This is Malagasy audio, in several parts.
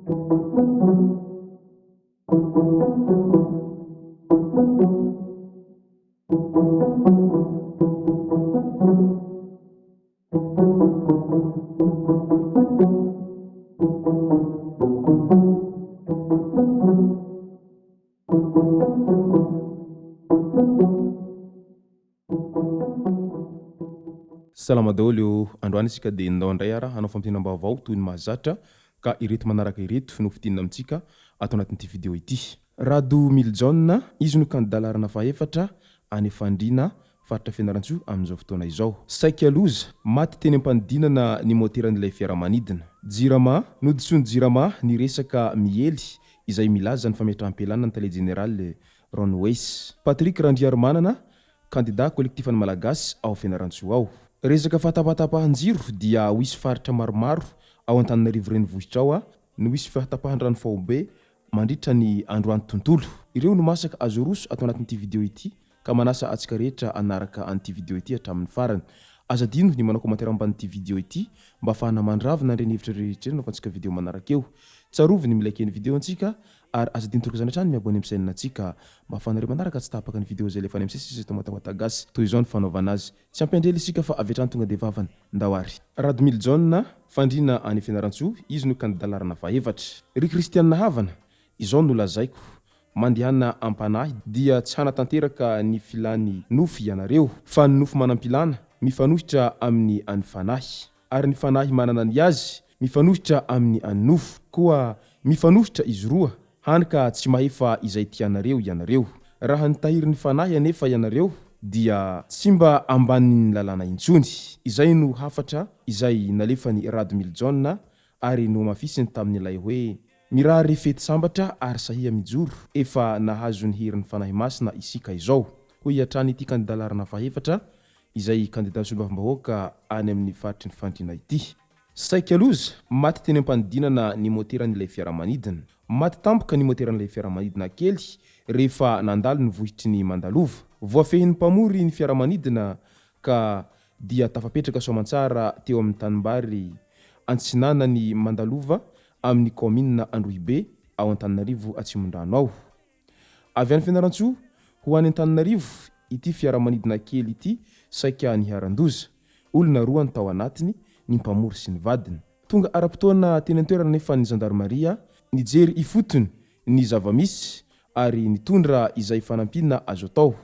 Salama daholo ô! Androany isika dia ndao indray ara hanao fampinam-baovao toy ny mahazatra ka ireto manaraka ireto no fintinina amintsika ato anatin'ity video ity. Rado Milijaona, izy no kandida laharana fahaefatra any Fandriana, faritra Fianarantsoa amin'izao fotoana izao. Saika loza, maty teny am-panidinana ny moteran'ilay fiaramanidina. Jirama, nodisoin'ny Jirama ny resaka miely izay milaza ny fametraham-pialana ny tale jeneraly Ron Weiss. Patrick Randriarimanana, kandida kolektifan'ny Malagasy ao Fianarantsoa ao. Resaka fahatapatapahan-jiro dia ho hisy faritra maromaro ao Antananarivo renivohitra ao no hisy fahatapahan-drano faobe mandritra ny androany tontolo. Ireo no masaka azo aroso ato anatin'ity video ity ka manasa antsika rehetra hanaraka an'ity video ity hatramin'ny farany. Aza adino ny manao commentaire ambanin'ity video ity mba afahana mandravona an'ireny hevitra rehetra ireny anaovantsika video manaraka eo. Tsarovy ny mi-like ny video antsika ary aza adino toraka izany hatrany mi-abonner amin'ny chaîne antsika mba afahanareo manaraka tsy tapaka ny video izay alefa any amin'ny sesy eto Matamatà Gasy. Toy izao ny fanaovana azy. Tsy ampiandrela isika fa avy hatrany tonga dia vavany. Ndao ary. Radomilijaona, Fandriana any Fianarantsoa, izy no kandida laharana fahefatra. Ry kristianina havana, izao no lazaiko, mandehana am-panahy dia tsy hanatanteraka ny filan'ny nofo ianareo, fa ny nofo manam-pilana mifanohitra amin'ny an'ny fanahy, ary ny fanahy manana ny azy mifanohitra amin'ny an'ny nofo, koa mifanohitra izy roa, Hany ka tsy mahefa izay tianareo ianareo. Raha nitahiry ny Fanahy anefa ianareo, dia tsy mba ambanin'ny lalàna intsony. Izay no hafatra izay nalefan'i Rado Milijaona ary nohamafisiny tamin'ilay hoe, Mirary fety sambatra ary sahia mijoro, efa nahazo ny herin'ny Fanahy Masina isika izao. Hoy hatrany ity kandida laharana fahefatra izay kandida solombavambahoaka any amin'ny faritry ny Fandriana ity. Saika loza, maty teny am-panidinana ny moteran'ilay fiaramanidina. Maty tampoka ny moteran'ilay fiaramanidina kely rehefa nandalo ny vohitry ny Mandalova. Voafehin'ny mpamory ny fiaramanidina ka dia tafapetraka soamantsara teo amin'ny tanimbary antsinanan'i Mandalova amin'ny kaominina Androhibe ao Antananarivo Atsimondrano ao. Avy any Fianarantsoa ho any Antananarivo ity fiaramanidina kely ity saika niharan-doza. Olona roa no tao anatiny, ny mpamory sy ny vadiny. Tonga ara-potoana teny an-toerana anefa ny zandarimaria nijery ifotony ny zava-misy ary nitondra izay fanampiana azo atao.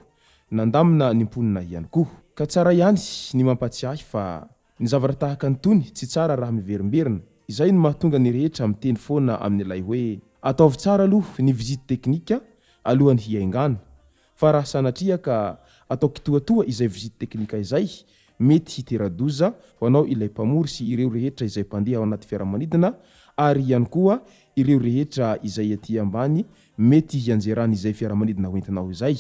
Nandamina ny mponina ihany koa. Ka tsara ihany ny mampatsiahy fa Ny zavatra tahaka an'itony tsy tsara raha miverimberina. Izay no mahatonga ny rehetra miteny foana amin'ilay hoe ataovy tsara aloha ny visite technique alohan'ny hiaingàna. Fa raha sanatria ka atao kitoatoa izay visite technique izay, mety hitera-doza ho anao ilay mpamory sy ireo rehetra izay mpandeha ao anaty fiaramanidina ary ihany koa ireo rehetra izay aty ambany mety hianjeran'izay fiaramanidina hoentinao izay.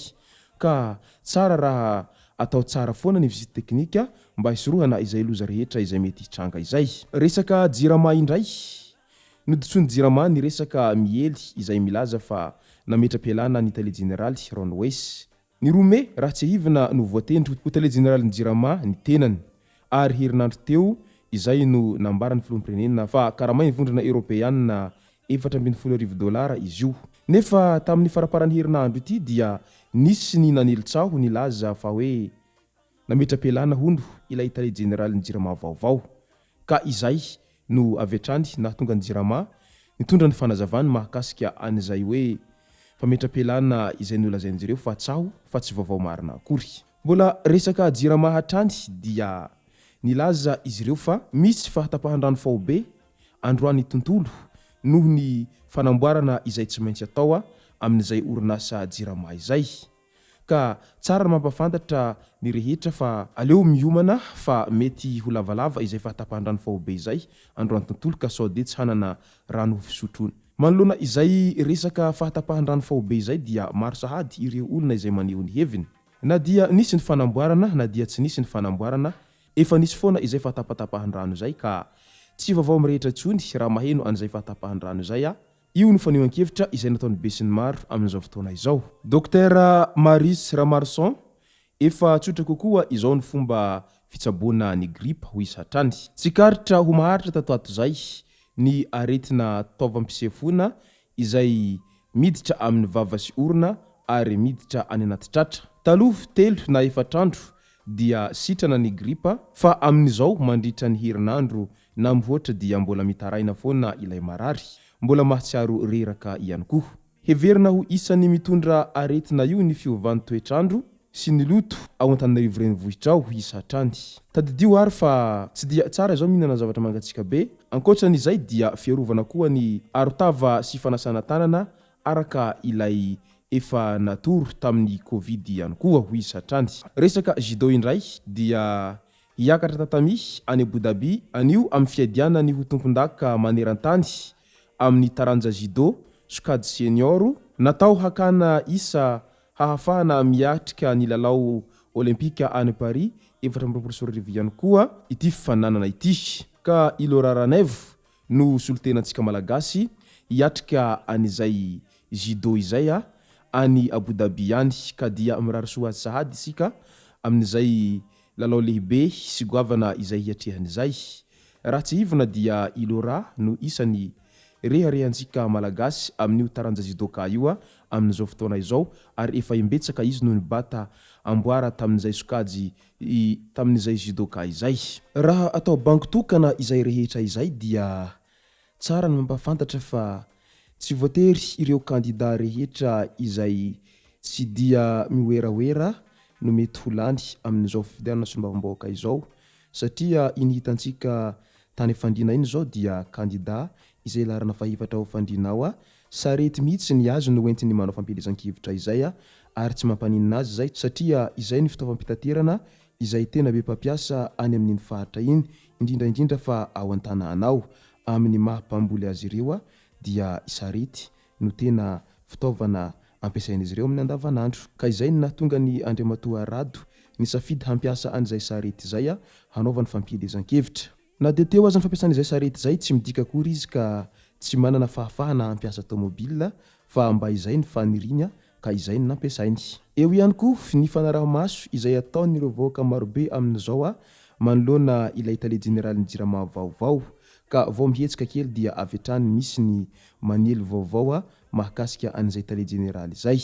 Ka tsara raha atao tsara foana ny visite technique mba hisorohana izay loza rehetra izay mety hitranga izay. Resaka Jirama indray, noditsoin'ny Jirama ny resaka miely izay milaza fa nametra-pialana ny tale jeneraly Ron Weiss. Ny roa mey raha tsiahivina no voatendry ho tale jeneralin'ny Jirama ny tenany ary herinandro teo izay no nambaran'ny filoham-pirenena fa karamain'ny vondrona eoropeanina 1014 dolara izy io. Nefa tamin'ny faramparan'ny herinandro ity dia nisy ny nanely tsaho nilaza fa hoe nametra-pialana hono ilay tale jeneralin'ny Jirama vaovao. Ka izay no avy hatrany nahatonga ny Jirama nitondra ny fanazavany mahakasika an'izay hoe fametra-pialana izay nolazain'izy ireo fa tsaho fa tsy vaovao marina akory. Mbola resaka Jirama hatrany dia nilaza izy ireo fa misy fahatapahan-drano faobe androany tontolo noho ny fanamboarana izay tsy maintsy atao amin'izay orinasa Jirama izay. Ka tsara ny mampafantatra ny rehetra fa aleo miomana fa mety ho lavalava izay fahatapahan-drano faobe izay androany tontolo ka sao dia tsy hanana rano ho fisotroana. Manoloana izay resaka fahatapahan-drano faobe izay dia maro sahady ireo olona izay maneho ny heviny. Na dia nisy ny fanamboarana na dia tsy nisy ny fanamboarana Efa nisy foana izay fahatapatapahan-drano izay ka tsy vaovao amin'ny rehetra intsony raha maheno an'izay fahatapahan-drano izay aho. Io no fanehoan-kevitra izay nataon'ny besinimaro amin'izao fotoana izao. Docteur Marius Ramaroson, Efa tsotra kokoa izao ny fomba fitsaboana ny gripa, hoy izy hatrany. Tsikaritra ho maharitra tato ato izay. ny aretina taovam-pisefoana izay miditra amin'ny vava sy orona ary miditra any anaty tratra. Taloha telo na efatra andro dia sitrana ny gripa fa amin'izao mandritra ny herinandro na mihoatra dia mbola mitaraina foana ilay marary. Mbola mahatsiaro reraka ihany koa. Heverina ho isan'ny mitondra aretina io ny fiovan'ny toetr'andro sy ny loto ao Antananarivo renivohitra ao isa hatrany. Tadidio ary fa tsy dia tsara izao mihinana zavatra mangatsiaka be. Ankoatra an'izay dia fiarovana koa ny arotava sy fanasana tanana araka ilay efa natoro tamin'ny covid ihany koa hoy izy hatrany. Resaka judo indray dia hiakatra tatami any Abu Dhabi anio amin'ny fiadiana ny ho tompondaka maneran-tany amin'ny taranja judo sokajy senior natao hakana isa hahafahana miatrika ny lalao Olympika any Paris 2024 ihany koa ity fifaninanana ity ka i Laura Ranaivo no solontenantsika Malagasy hiatrika an'izay judo izay any Abu Dhabi any ka dia mirary soa azy sahady isika amin'izay lalao lehibe sy goavana izay hiatrehany izay. Raha tsiahivina dia i Laura no isan'ny reharehantsika Malagasy amin'io taranja judoka io amin'izao fotoana izao ary efa imbetsaka izy no nibata amboara tamin'izay sokajy tamin'izay judoka izay. Raha atao bango tokana izay rehetra izay dia tsara ny mampahafantatra fa tsy voatery ireo kandida rehetra izay tsy dia miwerawera no mety ho lany amin'izao fifidianana solombavambahoaka izao satria iny hitantsika tany Fandriana iny izao dia kandida izay laharana fahefatra ao Fandriana ao sarety mihitsy ny azy no entiny manao fampielezan-kevitra izay ary tsy mampaninona azy izay satria izay ny fitaovam-pitaterana izay tena be mpampiasa any amin'iny faritra iny indrindra indrindra fa ao an-tanàna ao. Amin'ny maha mpamboly azy ireo dia sarety no tena fitaovana ampiasain'izy ireo amin'ny andavanandro. Ka izay no nahatonga ny Andriamatoa Rado nisafidy hampiasa an'izay sarety izay hanaovany fampielezan-kevitra. Na dia teo aza ny fampiasana izay sarety izay, tsy midika akory izy ka tsy manana fahafahana hampiasa tômôbila fa mba izay ny faniriany ka izay no nampiasainy. Eo ihany koa ny fanaraha-maso izay ataon'ireo vahoaka marobe amin'izao manoloana ilay tale jeneralin'ny Jirama vaovao ka vao mihetsika kely dia avy hatrany misy ny manely vaovao mahakasika an'izay tale jeneraly izay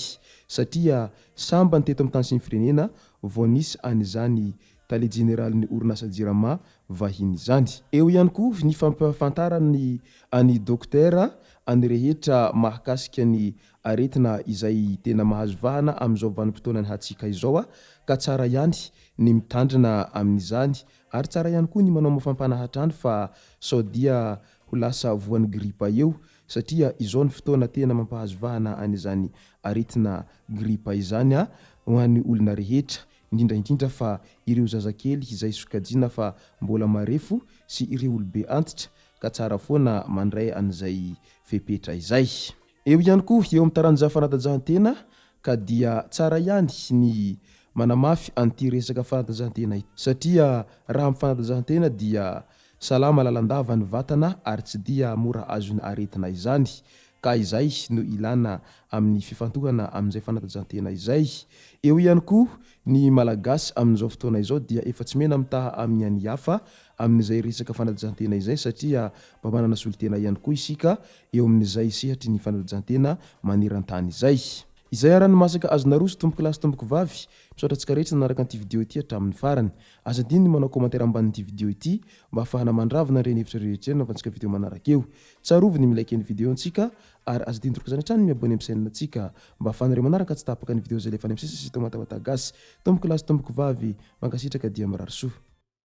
satria sambany teto amin'ny tany sy ny firenena vao nisy an'izany tale jeneralin'ny orinasa Jirama vahiny izany. Eo ihany koa ny fampahafantarany an'i Dokotera an'ny rehetra mahakasika ny aretina izay tena mahazo vahana amin'izao vanim-potoanan'ny hatsiaka izao ka tsara ihany ny mitandrina amin'izany ary tsara ihany koa ny manao mafampana hatrany fa sao dia ho lasa voan'ny gripa eo satria izao ny fotoana tena mampahazo vahana an'izany aretina gripa izany ho an'ny olona rehetra indrindra indrindra fa ireo zazakely izay sokajiana fa mbola marefo sy ireo olobe antitra ka tsara foana mandray an'izay fepetra izay. Eo ihany koa eo amin'ny taranja fanatanjahantena ka dia tsara ihany ny manamafy an'ity resaka fanatanjahantena ity satria raha amin'ny fanatanjahantena dia salama lalandava ny vatana ary tsy dia mora azon'ny aretina izany ka izay no ilana amin'ny fifantohana amin'izay fanatanjahantena izay. Eo ihany koa ny Malagasy amin'izao fotoana izao dia efa tsy mena mitaha amin'ny an'ny hafa amin'izay resaka fanatanjahantena izay satria mba manana solontena ihany koa isika eo amin'izay sehatry ny fanatanjahantena maneran-tany izay. Izay ara ny masaka azo naroso tompoko lahy sy tompoko vavy, misaotra antsika rehetra nanaraka an'ity video ity hatramin'ny farany. Aza adino ny manao commentaire ambanin'ity video ity mba ahafahana mandravona ireny hevitra rehetra ireny anaovantsika video manaraka eo. Tsarovy ny mi-like ny video antsika ary aza adino toraka izany hatrany ny mi-abonner amin'ny chaîne antsika mba ahafahanareo manaraka tsy tapaka ny video izay alefa any amin'ny sisa sy eto Matamatà Gasy. Tompoko lahy sy tompoko vavy, mankasitraka dia mirary soa.